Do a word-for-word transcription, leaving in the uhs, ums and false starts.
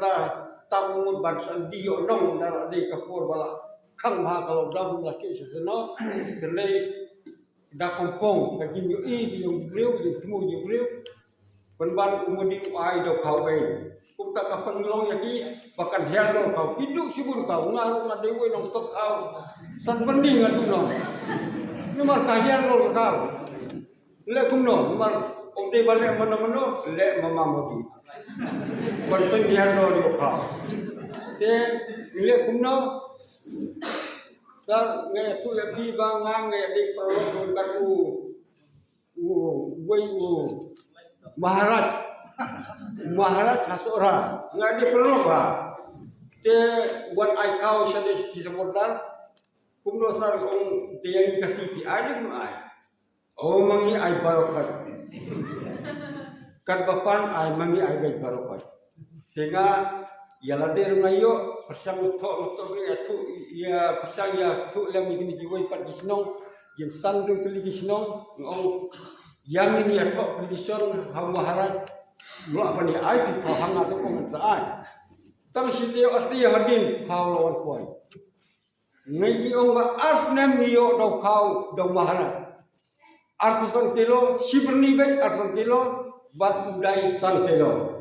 Da tam mut ban san di ïoh nong da la dei ka por ba la khang bha ka lockdown la ki sa no. Te lei da kompong ka jingïohi ki jong ki briew, ki jingthmu ki jong ki briew. Pynban u mudih u ai da u khaw ei. Kumta ka pynlong ïa ki ba kan hiar da u khaw. Ki duh shibun khaw, nga ruh nga dei uwei nongtok khaw. San pynbeit nga duh nong. Namar ka hiar da u khaw. Leh kumno, namar ym dei ba leh mano mano, leh ma ma mudih. Ban pynhiar da u khaw. Te leh kumno, sa nga ïathuh ïa phi ba nga nga ïadei paralok kat u u uwei u Maharaj. Maharaj ha Sohra. Nga dei paralok ba. Te wan ai khaw sha dei sha border. Kumno sar ong te ïa ngi ka C P I dei kumno ai. O ma ngi ai baroh khoit. Katba pan ai ma ngi ai beit baroh khoit. Te nga ïa lade ruh nga ïoh pyrshang thoh nga thoh ïa thoh ïa pyrshang ïa thoh lem ïa kine kiwei pat ki shnong. Ïa san ruh tylli ki shnong nga ong ïa ngin ïa thoh petition ha u Maharaj. Lo ban ïa ai phi khaw ha nga to ong sa ai. Tang shi te asti ïa hadien khaw lo wan poi. Nga ïoh ba ar snem ïoh da u khaw da u Maharaj. Arphew san kilo, shi byrni beit arphew san kilo, bad u dai san kilo.